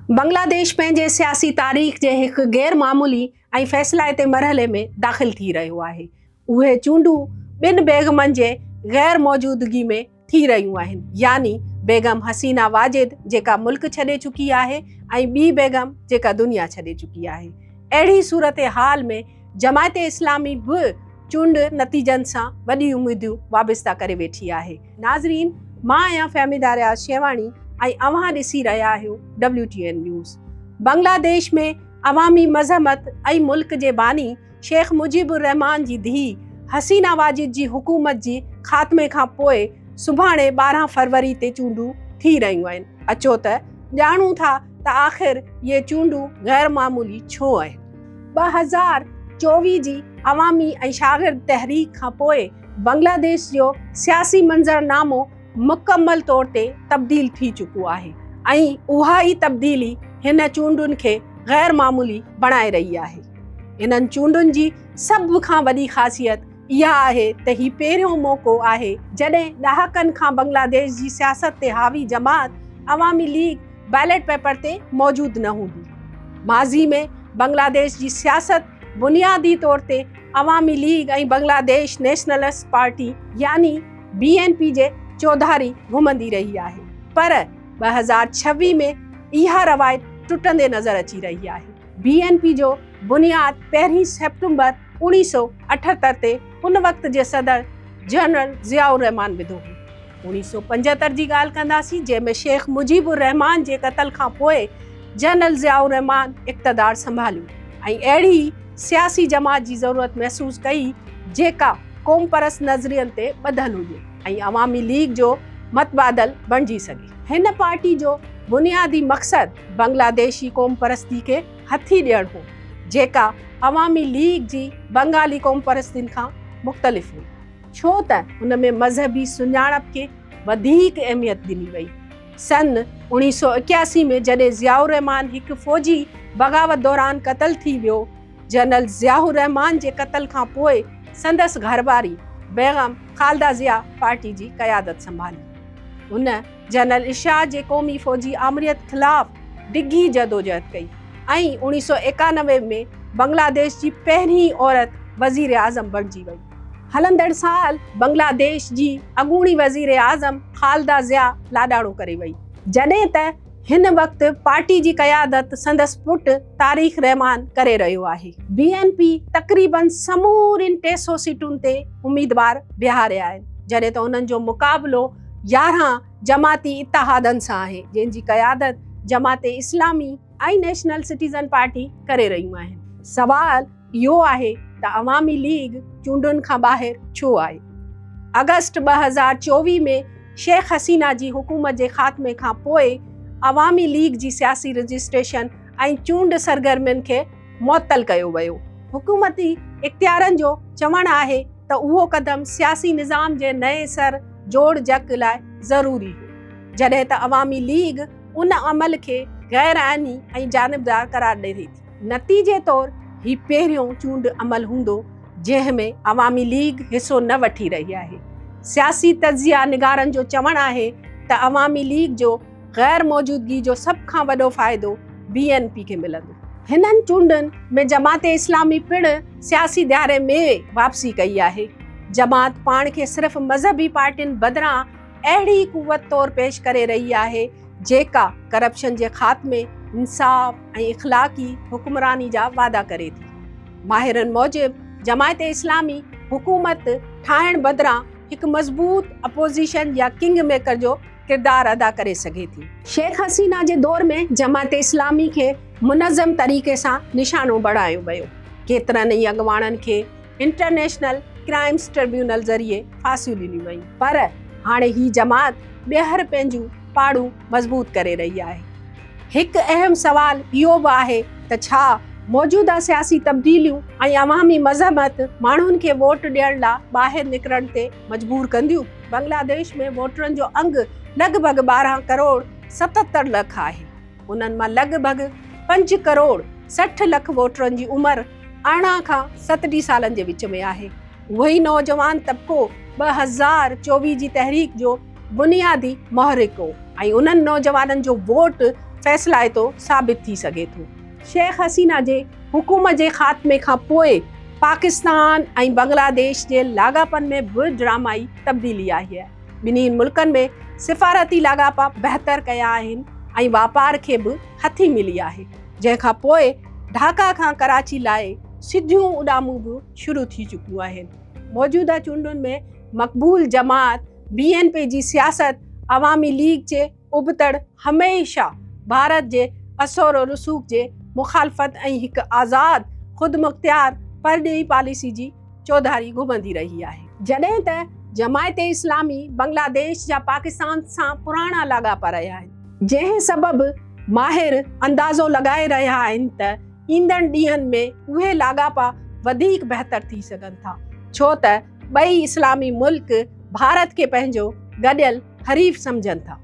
بنگلاديش پنهنجي سياسي تاريخ جي هڪ غير معمولي ۽ فيصلائتي مرحلي ۾ داخل ٿي رهيو آهي. اهي چونڊون ٻن بيگمن جي غير موجودگي ۾ ٿي رهيون آهن يعني بيگم حسينه واجد جيڪا ملڪ ڇڏي چڪي آهي ۽ ٻي بيگم جيڪا دنيا ڇڏي چڪي آهي. اهڙي صورتحال ۾ جماعت اسلامي به چونڊ نتيجن سان وڏي اميدون وابسته ڪري ويٺي آهي. ناظرين مان آهيان فهميده رياض شيواڻي ۽ اوهان ڏسي رهيا آهيو W T N news. Bangladesh ۾ عوامي مزاحمت ۽ ملڪ جي باني شيخ مجيب الرحمان جي ڌيء حسينه واجد جي حڪومت جي خاتمي کان پوء سڀاڻي 12 فروري تي چونڊون ٿي رهيون آهن. اچو ته ڄاڻون ٿا ته آخر اهي چونڊون غير معمولي ڇو آهن؟ 2024 جي عوامي ۽ شاگرد تحريڪ کان پوء بنگلاديش جو سياسي منظرنامو مڪمل طور تي تبديل ٿي چڪو آهي ۽ اها ئي تبديلي هن چونڊن کي غير معمولي بڻائي رهي آهي. انهن چونڊن جي سڀ کان وڏي خاصيت اها آهي ته هي پهريون موقعو آهي جڏهن ڏهاڪن کان بنگلاديش جي سياست تي حاوي جماعت عوامي ليگ بيلٽ پيپر تي موجود نه هوندي. ماضي ۾ بنگلاديش جي سياست بنيادي طور تي عوامي ليگ ۽ بنگلاديش نيشنلسٽ پارٽي يعني بي اين پي جي چوڌاري گهمندي رهي آهي پر 2026 ۾ اها روايت ٽٽندي نظر اچي رهي آهي. بي اين پي جو بنياد پهرين سيپٽمبر 1978 تي ان وقت جي صدر جنرل ضياء الرحمان وڌو هو. 1975 جي ڳالهه ڪنداسين جنهن ۾ شيخ مجيب الرحمان جي قتل کان پوء جنرل ضياء الرحمان اقتدار سنڀاليو ۽ اهڙي سياسي جماعت جي ضرورت محسوس ڪئي جيڪا قومپرست نظرين تي ٻڌل هجي ۽ عوامي ليگ جو متبادل بڻجي سگهي. هن پارٽي جو بنيادي مقصد بنگلاديشي قومپرستي کي هٿي ڏيڻ هو جيڪا عوامي ليگ جي بنگالي قومپرستين کان مختلف هئي. ڇو ته ان ۾ مذهبي سڃاڻپ کي وڌيڪ اهميت ڏني وئي. سن 1981 ۾ جڏهن ضياء الرحمان هڪ فوجي بغاوت دوران قتل ٿي ويو، جنرل ضياء الرحمان جي قتل کان پوء سندس گهرواري بيگم خالده ضياء پارٽي جي قيادت سنڀالي. هن جنرل ارشاد جي قومي فوجي آمريت خلاف ڊگهي جدوجهد ڪئي ۽ 1991 ۾ بنگلاديش جي پهرين عورت وزيراعظم بڻجي وئي. هلندڙ سال بنگلاديش جي اڳوڻي وزيراعظم خالده ضياء لاڏاڻو ڪري وئي، جڏهن ته هن وقت پارٽي جي قيادت سندس پٽ طارق رحمان ڪري رهيو آهي. بي اين پي تقريبن سمورين 300 سيٽن تي اميدوار بيهاريا آهن، جڏهن ته انهن جو مقابلو 11 جماعتي اتحادن سان آهي، جنهن جي قيادت Jamaat Islami ۽ national citizen party ڪري رهيون آهن. سوال اهو آهي ته عوامي ليگ چونڊن کان ٻاهر ڇو آهي؟ آگسٽ 2024 ۾ شيخ حسينه جي حڪومت جي خاتمي کان پوء عوامي ليگ جي سياسي رجسٽريشن ۽ چونڊ سرگرمين کي معطل ڪيو ويو. حڪومتي اختيارن جو چوڻ آهي ته اهو قدم سياسي نظام جي نئين سر جوڙجڪ لاء ضروري هو، جڏهن ته عوامي ليگ ان عمل کي غير آئيني ۽ جانبدار قرار ڏئي ٿي. نتيجي طور هي پهريون چونڊ عمل هوندو جنهن ۾ عوامي ليگ حصو نه وٺي رهي آهي. سياسي تجزيه نگارن جو چوڻ آهي ته عوامي ليگ جو غير موجودگي جو سڀ کان وڏو فائدو بي اين پي کي ملندو. هنن چونڊن ۾ جماعت اسلامي پڻ سياسي دائري ۾ واپسي ڪئي آهي. جماعت پاڻ کي صرف مذهبي پارٽين بدران اهڙي قوت طور پيش ڪري رهي آهي جيڪا ڪرپشن جي خاتمي، انصاف ۽ اخلاقي حڪمراني جا وعدا ڪري ٿي. ماهرن موجب جماعت اسلامي حڪومت ٺاهڻ بدران هڪ مضبوط اپوزيشن يا ڪنگ ميڪر جو ڪردار ادا ڪري سگهي ٿي. شيخ حسينه جي دور ۾ جماعت اسلامي کي منظم طريقي سان نشانو بڻايو ويو. ڪيترن ئي اڳواڻن کي انٽرنيشنل ڪرائمز ٽربيونل ذريعي ڦاسيون ڏنيون ويون پر هاڻي هي جماعت ٻيهر پنهنجون پاڙون مضبوط ڪري رهي آهي. هڪ اهم سوال اهو به آهي ته ڇا موجوده سياسي تبديليون ۽ عوامي مزاحمت ماڻهن کي ووٽ ڏيڻ لا ٻاهر نڪرڻ تي مجبور ڪنديون؟ بنگلاديش ۾ ووٽرن جو انگ لڳ ڀڳ 12 ڪروڙ 77 لک آهي. انهن مان لڳ ڀڳ 5 ڪروڙ 60 لک ووٽرن جي عمر 18 کان 37 سالن جي وچ ۾ آهي. اهو ئي نوجوان طبقو 2024 جي تحريڪ جو بنيادي محرڪ هو ۽ انهن نوجوانن جو ووٽ فيصلائتو ثابت ٿي سگهي ٿو. شيخ حسينه جي حڪومت جي خاتمي کان پوء پاڪستان ۽ بنگلاديش جي لاڳاپن ۾ به ڊرامائي تبديلي آئي آهي. ٻنهي ملڪن ۾ سفارتي لاڳاپا بهتر ڪيا آهن ۽ واپار کي به هٿي ملي آهي، جنهن کان پوء ڍاڪا کان ڪراچي لاء سڌيون اڏامون به شروع ٿي چڪيون آهن. موجوده چونڊن ۾ مقبول جماعت بي اين پي جي سياست عوامي ليگ جي ابتڙ هميشه ڀارت جي اثر و رسوخ جي مخالفت ۽ هڪ آزاد خودمختيار پرڏيهي پاليسي جي چوڌاري گهمندي رهي آهي. جڏهن ته جماعت اسلامي بنگلاديش جا پاڪستان سان پراڻا لاڳاپا رهيا آهن، جنهن سبب ماهر اندازو لڳائي رهيا آهن ته ايندڙ ڏينهن ۾ اهي لاڳاپا وڌيڪ بهتر ٿي سگهن ٿا، ڇو ته ٻئي اسلامي ملڪ ڀارت کي پنهنجو گڏيل حريف سمجهن ٿا.